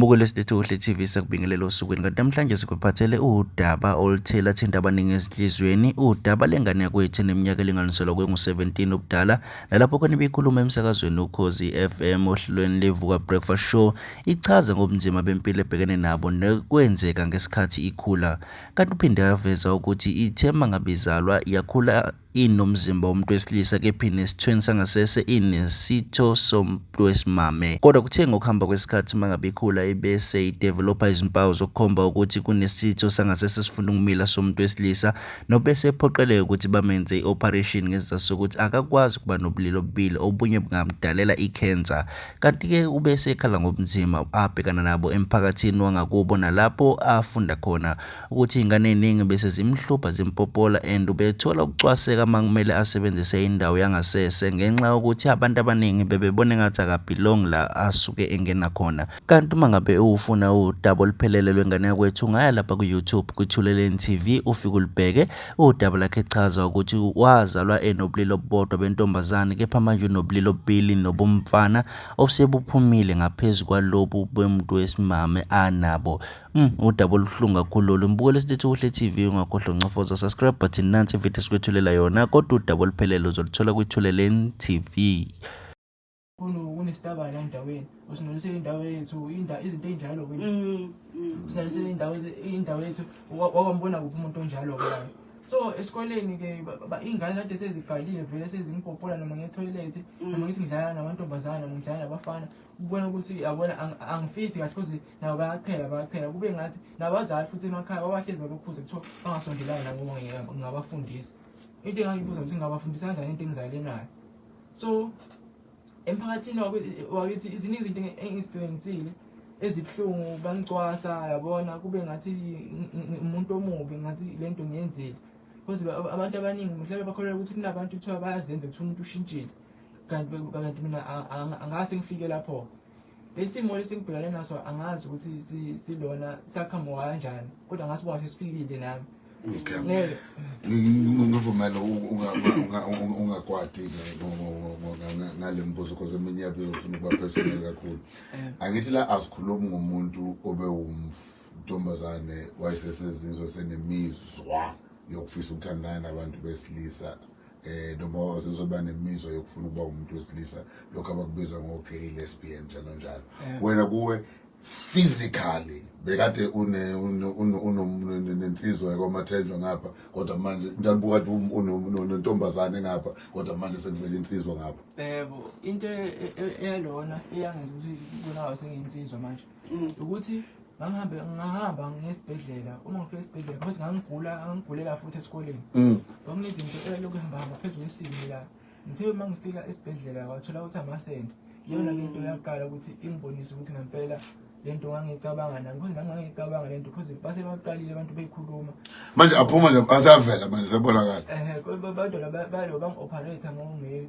Mbukeli wesilethu Kuhle TV, sakubingelela osukwini, kanti namhlanje sikuphathele udaba oluthe lathinta abaningi ezinhliziyweni, udaba lengane yakwethu eneminyaka elinganiselwa kwengu-17 ubudala, nalapho khona ibikhuluma emsakazweni Ukhozi FM ohlelweni leVuka Breakfast Show, ichaza ngobunzima bempilo ebhekene nabo nekwenzeka ngesikhathi ikhula. Kanti uphinde yaveza ukuthi ithe mangabizalwa yakhula inomzimba womuntu wesilisa kepha inesithweni sangasese inesitho somuntu wesimame. Kodwa kuthe ngokuhamba kwesikhathi mangabe ikhula ibese idevelopha izimpawu zokukhomba ukuthi kunesitho sangasese esifuna ukumila somuntu wesilisa, nobese ephoqeleka ukuthi bamenze i-operation ngesizathu sokuthi akakwazi ukuba nobulili obubili, obunye bungamdalela i-cancer. Kanti-ke ubese ekhala ngobunzima abhekana nabo emphakathini wangakubo nalapho afunda khona, ukuthi iy'ngane ey'ningi bese zimhlupha zimpopola, and ubethola ukucwaseka uma kumele asebenzise indawo yangasese ngenxa yokuthi abantu abaningi bebebona engathi akabhilongi la asuke engena khona. Kanti uma ngabe ufuna udaba oluphelele lwengane yakwethu, ungaya lapha ku-YouTube kwiThuleleni TV, ufike ulubheke udaba lakhe, echaza ukuthi wazalwa enobulili obubodwa bentombazane kepha manje unobulili obubili nobumfana osebuphumile ngaphezu kwalobu bomuntu wesimame anabo. Udaba olubuhlungu kakhulu lolu. Mbukelo esilethe Kuhle TV, ungakhohlwa uncofoza subscribe button. Nansi ividiyo esikwethulela yona, kodwa udaba oluphelele uzoluthola kwiThuleleni TV. Kunestabane la endaweni, usinalisele indawo yethu, izinto ey'njalo-ke. Usinalisele indawo yethu, wakwambona kuphi umuntu onjalo-ke la? So esikoleni-ke iy'ngane kade seziqalile vele sezimpopola, noma ngethoyilethi, noma ngithi ngidlala namantombazane noma ngidlala nabafana, ubona ukuthi yabona angifithi kahle, cause nabo bayaqhela, bayaqhela. Kube ngathi nabazali futhi emakhaya babahlezi babekhuze, kuthiwa bangasondelani nabo, ngingabafundisa. Into engangibuza ukuthi ngingabafundisa kanjani into engizale nayo? So emphakathini wakithi iziningi izinto engizibhekisile ezibuhlungu, bangicwasa, yabona, kube ngathi umuntu omubi, ngathi lento ngiyenzile, because abantu abaningi mhlawumbe bakholelwa ukuthi kunabantu kuthiwa bayazenza, ukuthi umuntu ushintshile, kanti mina angase ngifike lapho. Lesimo lesi ngibhekane naso, angazi ukuthi silona saqhamuka kanjani, kodwa ngasibona sesifikile nami. Okay. Ngeke. Ngivumele ungakwati ngale mbuzo, because eminye yabe ufuna ukuba personal kakhulu. Angithi la asikhulumi ngomuntu obe umntombazane wayesesezizwe senemizwa yokufisa ukuthandana nabantu besilisa, noma wazizoba nemizwa yokufuna ukuba umuntu wesilisa, lokho abakubiza ngo-gay, lesbian, njalo njalo. Wena kuwe physically bekade nensizwa yakwaMathenjwa ngapha, kodwa manje njalo kade unentombazane ngapha, kodwa manje sekuvela insizwa ngapha. Yebo, into eyalona eyangenza ukuthi kubonakala sengiyinsizwa manje ukuthi ngangihambe ngahamba ngesibhedlela. Uma ngifika esibhedlela, because ngangigula, ngangigulela futhi esikoleni, kwakunezinto elokhu ihamba hamba phezu kwesimi la. Ngithe uma ngifika esibhedlela wathola ukuthi amasende. Iyona ke into yaqala ukuthi ingibonise ukuthi ngempela lento ngangicabanga nami, because nami ngangicabanga lento, because base baqalile abantu beyikhuluma. Manje aphuma nje, asavela manje, sebonakala. Ehe, abantu balo bangi-operate ngo-May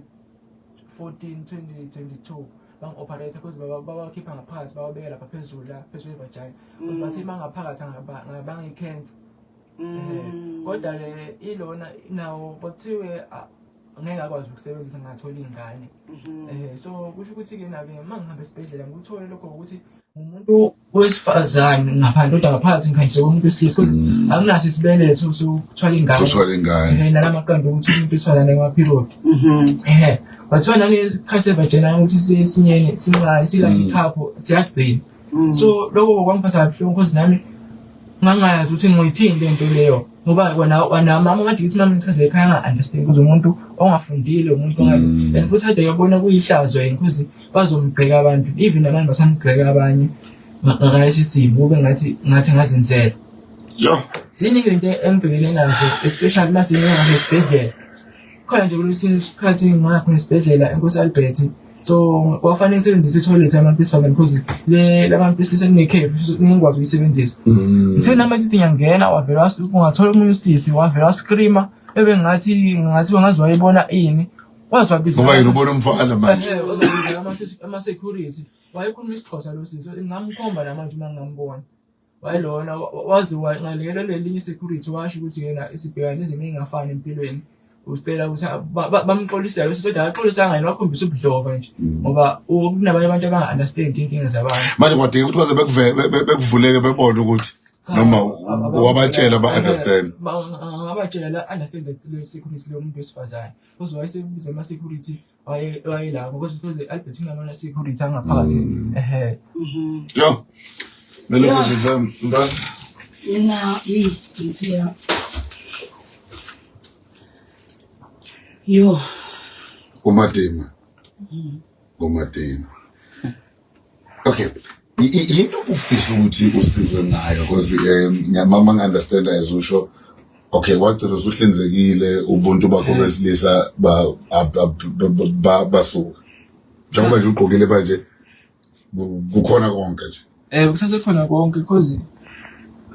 14 2022, bangi-operate because bawakhipha ngaphansi, bawabeka lapha phezulu la phezulu evagina, because bathi bangaphakathi ngabanga i-cancer. Kodwa-ke ilona nawo kwakuthiwe ngeke akwazi ukusebenzisa, ngathola iy'ngane. So kusho ukuthi-ke nake uma ngihamba esibhedlela ngikuthole lokho ukuthi umuntu wesifazane ngaphandle, kodwa ngaphakathi ngikhanyise umuntu wesilisa, kodwa anginaso isibeletho sokuthwala ingane. Sokuthwala ingane. Nala maqanda ukuthi umuntu wesifazane kuma-period. Kwathiwa nane-khasi evagina ukuthi sesinyeni sincane, sila ikhapho siyagcina. So lokho kwangiphatha kabuhlungu, because nami ngangayazi ukuthi ngiyithini le nto leyo, ngoba wena mama kade ngithi mama ngichaze ekhaya nga-understand, ukuthi umuntu ongafundile, umuntu and futhi ade uyabona kuyihlazo yena, because bazomgqeka abantu, even nabantu basamgqeka abanye ngalesi simo, kube ngathi ngazenzela. Yo. Ziningi into engibhekene nazo, especially uma sengihamba esibhedlela. Khona nje kulesinye isikhathi ngakhona esibhedlela eNkosi Albert, so kwafanele ngisebenzise ithoyilethi yabantu besifazane, because le labantu besilisa linekhephu, ngingikwazi ukuyisebenzisa. Ngithe nami ngithi ngiyangena, wavela ungathola omunye usisi wavela wascreama, ebe ngathi wangazi wayebona ini, waze wabiza Ngoba yena ubona umfana manje. Ehe, waze wabiza ama-security. Wayekhuluma isiXhosa lo sisi, ngingamkhomba namanje uma ngingambona. Wayelona waze ngalekelelwa elinye i-security, washo ukuthi yena isibhekane nezimo ey'ngafani empilweni. Usicela ukuthi bamxolisele bese kodwa akaxolisanga yena wakhombisa ubudlova nje ngoba kunabanye abantu abanga-understand iy'nkinga zabantu. Manje kwadingeka ukuthi baze bekuvuleke bebone ukuthi noma wabatshela ba-understand. Ngabatshela la understand that le security lo muntu wesifazane. Because wayesebiza ama-security wayela because Albert inamana security angaphakathi. Ehhe. Yo. Mele kuzive mbazi. Mina yi ngithiya. Yo. Kumadima. Kumadima. Okay. Yini obufisa ukuthi usizwe ngayo because ngiyamama ngi-understand as usho okay wagcina usuhlinzekile ubuntu bakho besilisa basuka njengoba nje ugqokile manje kukhona konke nje. Kusasekhona konke because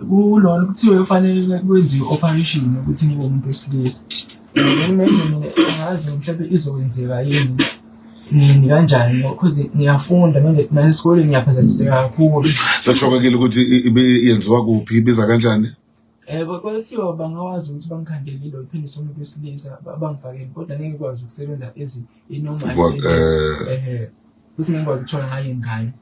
kulona kuthiwe kufanele kwenziwe operation ukuthi ngibe umuntu wesilisa. Then manje mina angazi mhlawumbe izokwenzeka yini nini kanjani because ngiyafunda manje nasesikoleni ngiyaphazamiseka kakhulu. Sekushokekile ukuthi yenziwa kuphi ibiza kanjani? Kwathiwa bangawazi ukuthi bangikhandele ilo iphini somuntu wesilisa bangifakele kodwa ngeke ngikwazi ukusebenza as i-normal ehe futhi ngeke ngikwazi ukuthola ngayo ingane.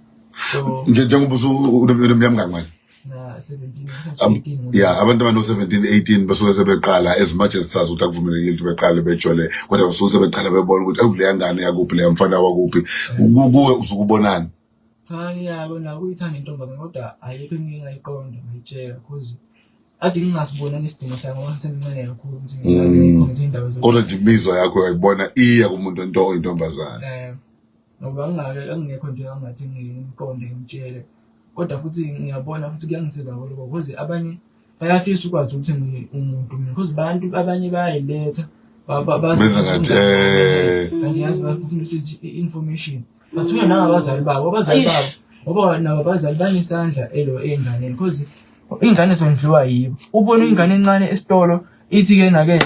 So njengoba usuneminyaka emingaki manje? Na 17 18. Yeah, abantu abano 17 18 basuke sebeqala as much as sazi ukuthi akuvumelekile ukuthi beqale bejole kodwa basuke sebeqala bebona ukuthi awu leya ngane yakuphi leya mfana wakuphi kuwe usukubonani. Cha ngiyabona kuyithanda intombazane kodwa ayikho into engingayiqonda ngayitshela cause ade ngingasibona nesidingo sayo ngoba ngisemncane kakhulu ukuthi ngingaze ngikhonze indaba Kodwa nje imizwa yakho uyayibona iya kumuntu onto oyintombazane. Ngoba ngingake engingekho nje angathi ngiqonde ngimtshele kodwa futhi ngiyabona futhi kuyangisiza lokho because abanye bayafisa ukwazi ukuthi ngiwumuntu mina because abantu abanye bayayiletha benza ngathi kanti yazi bafuna ukuthi i-information bathunywa nangabazali babo abazali babo ngoba nabo abazali banesandla elo ey'nganeni because iy'ngane zondliwa yibo. Ubone ingane encane esitolo ithi-ke nake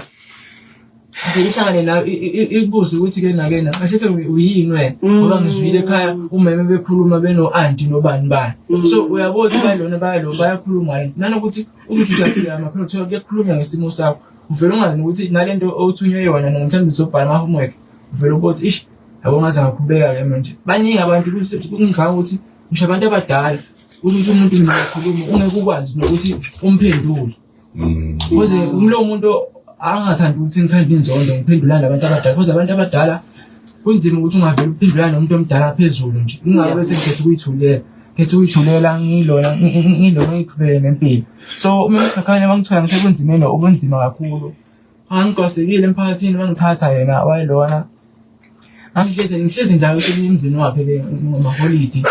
ihlangane nayo ikubuze ukuthi-ke nake na kahle uyini wena ngoba ngizwile ekhaya umeme bekhuluma beno-anti nobani bani. So uyabona ukuthi bayilona bayalo bayakhuluma yini nanokuthi uzuthi uyafika maphela kuthiwa kuyakhulunywa ngesimo sakho uvele ungazi nokuthi nale nto othunywe yona noma mhlawumbe uzobhala ama-homework uvele ubone ukuthi ish yabo ngaze ngakhubeka-ke manje. Baningi abantu kungicabanga ukuthi ngisho abantu abadala usho ukuthi umuntu ngiyakhuluma ungeke ukwazi nokuthi umphendule. Because lowo muntu angathandi ukuthi ngikhande inzondo ngiphendulane nabantu abadala because abantu abadala kunzima ukuthi ungavele uphendulane nomuntu omdala phezulu nje. Ingakho bese ngikhetha ukuyithulela. Ngikhetha ukuyithulela ngilona ngilona ngiqhubeke nempilo. So uma isikhakhane bangithola ngisebunzimeni obunzima kakhulu. Angigwasekile emphakathini bangithatha yena wayelona. Ngihlezi njalo emzini wakhe ke ngamaholidi.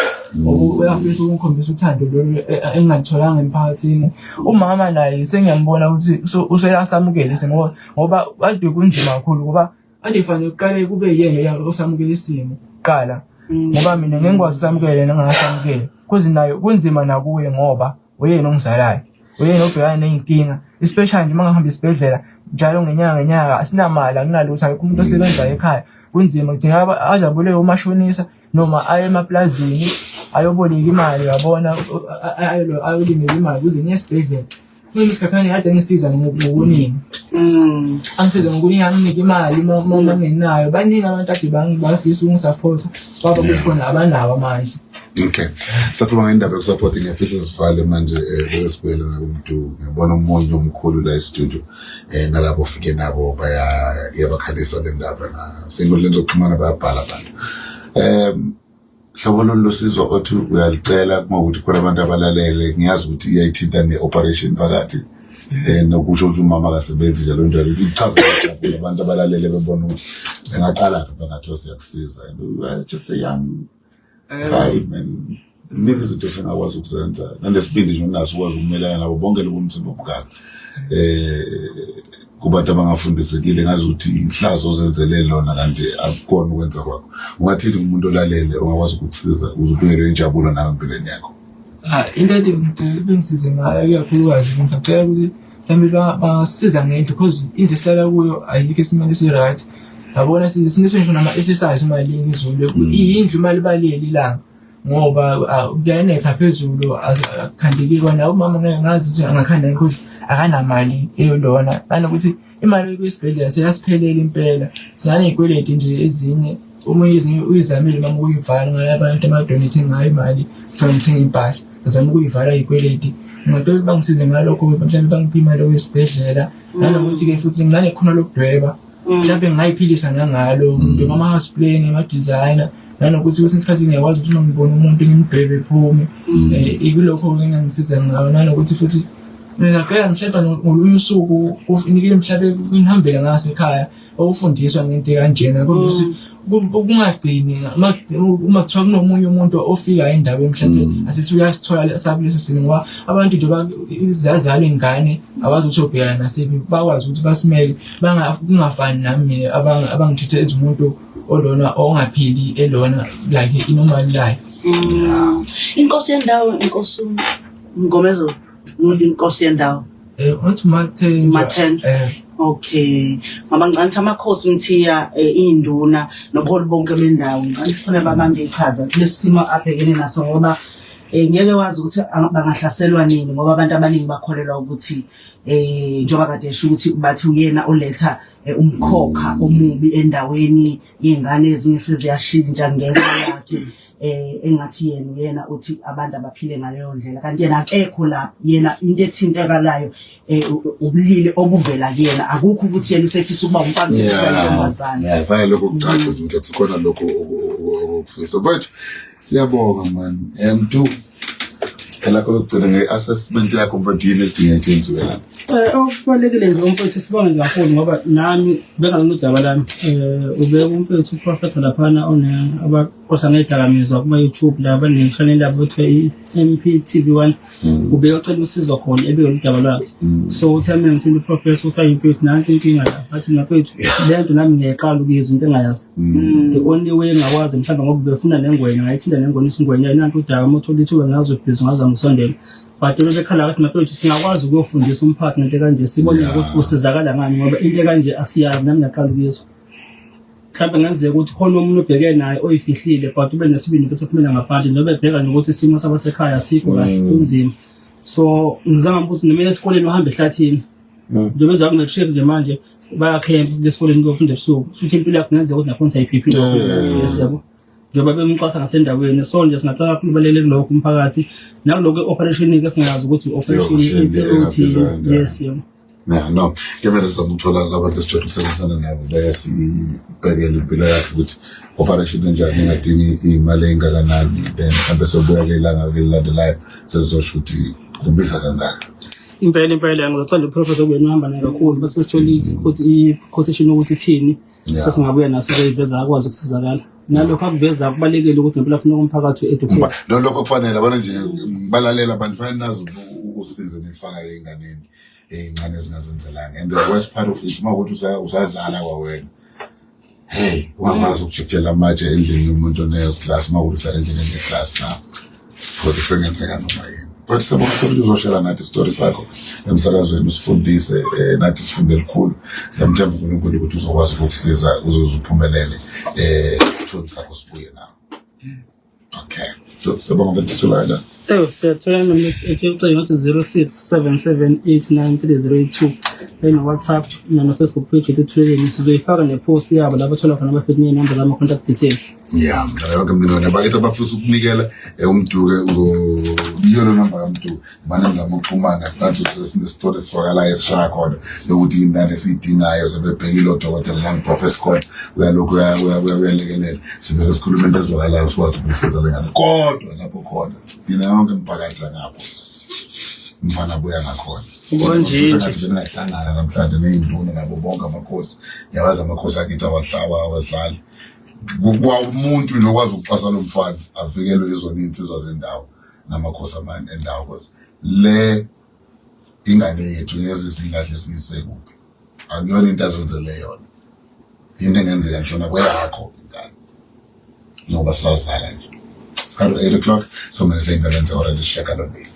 Uyafisa ukungikhombisa uthando lolu engingalitholanga emphakathini. Umama naye sengiyambona ukuthi useyasamukela isimo ngoba kade kunzima kakhulu ngoba kade kufanele kuqale kube yena osamukela isimo kuqala. Ngoba mina ngeke ngikwazi ukusamukela yena engingasamukeli. Cause naye kunzima nakuye ngoba uyena ongizalayo. Uyena obhekana ney'nkinga especially nje uma ngihamba esibhedlela njalo ngenyanga ngenyanga asinamali akunalutho akekho umuntu osebenzayo ekhaya. Kunzima kudingeka aze aboleke omashonisa noma aye emaplazini ayoboleka imali uyabona ayolimela imali ukuze ngiye esibhedlela. Mina isikhakhane kade ngisiza ngokuningi. Angisize ngokuningi anginike imali uma ngenayo. Baningi abantu ade bafisa ukungisaphotha baba ukuthi khona abanawo amandla. Okay. Sakhuluma ngendaba yokusupport ngiyafisa sivale manje bese sibuyele nakumuntu ngiyabona omunye omkhulu la e-studio nalabo ofike nabo baya iyabakhalisa le ndaba na senkundleni zokuxhumana bayabhala abantu. Hlobo lolu losizo othi uyalicela kuma ukuthi khona abantu abalalele ngiyazi ukuthi iyayithinta ne-operation phakathi nokusho ukuthi umama akasebenzi njalo njalo ichaza kakhulu abantu abalalele bebona ukuthi bengaqala phi phakathi siyakusiza and we are just a young guy man kuningi izinto esingakwazi ukuzenza nalesibindi nje unaso ukwazi ukumelana nabo bonke lobo mzimba obungaka kubantu abangafundisekile ngazi ukuthi inhlazo ozenzele lona kanti akukona ukwenza kwakho. Ungathini kumuntu olalele ongakwazi ukukusiza ukuze ubuyelwe injabulo nawe empilweni yakho? Into ade ngicela bengisize ngayo ikakhulukazi ngisacela ukuthi mhlawumbe bangasiza ngendlu because indlu esihlala kuyo ayikho esimeni esi-right. Yabona siniswe ngisho nama-exercise uma lina izulu iyindlu uma libalele ilanga ngoba kuyanetha phezulu akukhandeki kona. Umama ngeke ngazi ukuthi angakhanda because akanamali eyolona nanokuthi Imali kwesibhedlela seyasiphelela impela. Sinaney'kweleti nje ezinye omunye ezinye uyizamile mama ukuyivala ngayo abantu abadonethe ngayo imali kuthiwa ngithenga impahla. Ngizama ukuyivala iy'kweleti. Ngingacela ukuthi bangisize ngalokho mhlawumbe bangiphe imali yokwesibhedlela. Nanokuthi-ke futhi nginanekhono lokudweba. Mhlawumbe ngingayiphilisa nangalo ngidweba ama-house plan, ama-designer. Nanokuthi kwesinye isikhathi ngiyakwazi ukuthi uma ngibona umuntu ngimdwebe ephume. Ikulokho-ke engangisiza ngayo nanokuthi futhi ngingaqala mhlawumbe ngolunye usuku nike mhlawumbe ngihambele ngasekhaya ukufundiswa ngento ekanjena kodwa ukuthi kungagcini uma kuthiwa kunomunye umuntu ofika endaweni mhlawumbe asithi uyasithola sakuleso simo ngoba abantu njengoba zazalwa ingane awazi ukuthi obhekana nasiphi bakwazi ukuthi basimele kungafani nami mina abangithethe as umuntu olona ongaphili elona like i-normal life. Inkosi yendawo inkosi Mngomezulu inkosi yendawo. Uthi Mathenjwa. Mathenjwa. Okay. Ngoba ngicela ukuthi amakhosi Mthiya iy'nduna nobuholi bonke bendawo ngicela ukuthi khona babambe iqhaza kulesi simo abhekene naso ngoba ngeke wazi ukuthi bangahlaselwa nini ngoba abantu abaningi bakholelwa ukuthi njengoba kade esho ukuthi bathi uyena oletha umkhokha omubi endaweni iy'ngane ezinye seziyashintsha ngenxa yakhe engathi yena uyena uthi abantu abaphile ngaleyo ndlela kanti yena akekho lapho yena into ethintekalayo ubulili obuvela kuyena akukho ukuthi yena usefisa ukuba umfana usefisa intombazane. Yeah, fanele lokho kucace nje ukuthi akusikhona lokho okufisa. Mfowethu siyabonga man. Mdu elakho lokugcina nge-assessment yakho mfowethu yini edinga ukuthi yenziwe la? Okubalulekile nje umfowethu sibonge nje kakhulu ngoba nami bengalona udaba lami ubeka umfowethu uprofessor laphana abaqosa ngey'dakamizwa kuma-YouTube la bane-channel yabo kuthiwa i-M_P_T_V one ubeka ucela usizo khona ebeke udaba lwakhe. So uthe mina ngithinta uprofessor uthi ayi mfethu nansi inkinga la bathi mina mfethu le nto nami ngiyayiqala ukuyizwa into engayazi. The only way engakwazi mhlawumbe ngoba befuna nengwenya ngayithinta nengwenya isingwenya nanti udaba uma uthola ithuba ngazo bhizi ngazama ukusondela. But lokho ekhala kathi mafethu singakwazi ukuyofundisa umphakathi ngento ekanje sibone ukuthi usizakala ngani ngoba into ekanje asiyazi nami ngiyaqala ukuyizwa. Mhlawumbe kungenzeka ukuthi khona omunye obheke naye oyifihlile but ube nesibindi ukuthi aphumele ngaphandle noma ebheka nokuthi isimo sabasekhaya asikho kahle kunzima. So ngizama ukuthi noma esikoleni uhambe ehlathini njengoba eza ku-matric nje manje bayakhempa esikoleni kuyofunda ebusuku futhi impilo yakho kungenzeka ukuthi nakhona sayiphephile yes yabo njengoba bemxwasa ngasendaweni so nje singacela kakhulu balele kulokho umphakathi nakulokho i-operation-ke singazi ukuthi i-operation uthini yes yebo. Yeah, no kuyamele sizame ukuthola labantu esijwayele ukusebenzisana nabo besibhekele impilo yakhe ukuthi operation enjani engadingi iy'mali ey'ngakanani then mhlawumbe sobuya-ke ilanga elilandelayo sesizosho ukuthi kubiza kangaka. Impela impela ngizocela uprofessor kuyena uhamba naye kakhulu bese besithole ukuthi i-quotation ukuthi ithini sesingabuya naso kuyiveza akwazi ukusizakala nalokho akuveza kubalekile ukuthi ngempela funeka umphakathi u-educate. No lokho kufanele abana nje balalela abantu fanele nazi ukusiza nifaka ey'nganeni ey'ncane ezingazenzelanga and the worst part of it uma ukuthi usazala kwawena hey ungakwazi ukujikijela amatshe endlini yomuntu oneglass uma ukuthi uhlala endlini eneglass na because kusengenzeka noma yini. But siyabonga kakhulu ukuthi uzoshela nathi isitori sakho emsakazweni usifundise nathi sifunde lukhulu. Siyamthemba uNkulunkulu ukuthi uzokwazi ukukusiza uze uphumelele isithunzi sakho sibuye nawe. Okay. So siyabonga ukuthi sithola kanjani. Siyathola noma ethi ucingo uthi 0677893082 eno-WhatsApp nano-Facebook page ethi Thuleleni sizoyifaka ne-post yabo lapho thola khona abafethu ney'namba zama-contact details. Yeah, mna yonke imininingwane bakithi abafisa ukunikela uMduke uzo yiyo namba kaMduke mane singamuxhumana nathi sinesitolo esizwakalayo esishaya khona yokuthi inani esiyidingayo sebebhekile odokotela nangiprofesa khona uyalokhu uyalekelela sibe sesikhuluma into ezwakalayo sikwazi ukuyisiza le ngane kodwa lapho khona nina yonke imiphakathi yangapho umfana abuya ngakhona Konje bengahlangana namhlanje ney'nduna nabo bonke amakhosi ngiyawazi amakhosi akithi awahlawa awadlali kwawumuntu nje okwazi ukuxhasa lo mfana avikelwe izona iy'nsizwa zendawo namakhosi amanye endawo cause le ingane yethu ngeze siyilahle siyise kuphi akuyona into azenzele yona into engenzeka ngisho nakweyakho ingane ngoba sazala nje sikhathi 8 o'clock so manje seyindaba enze already shagalombili.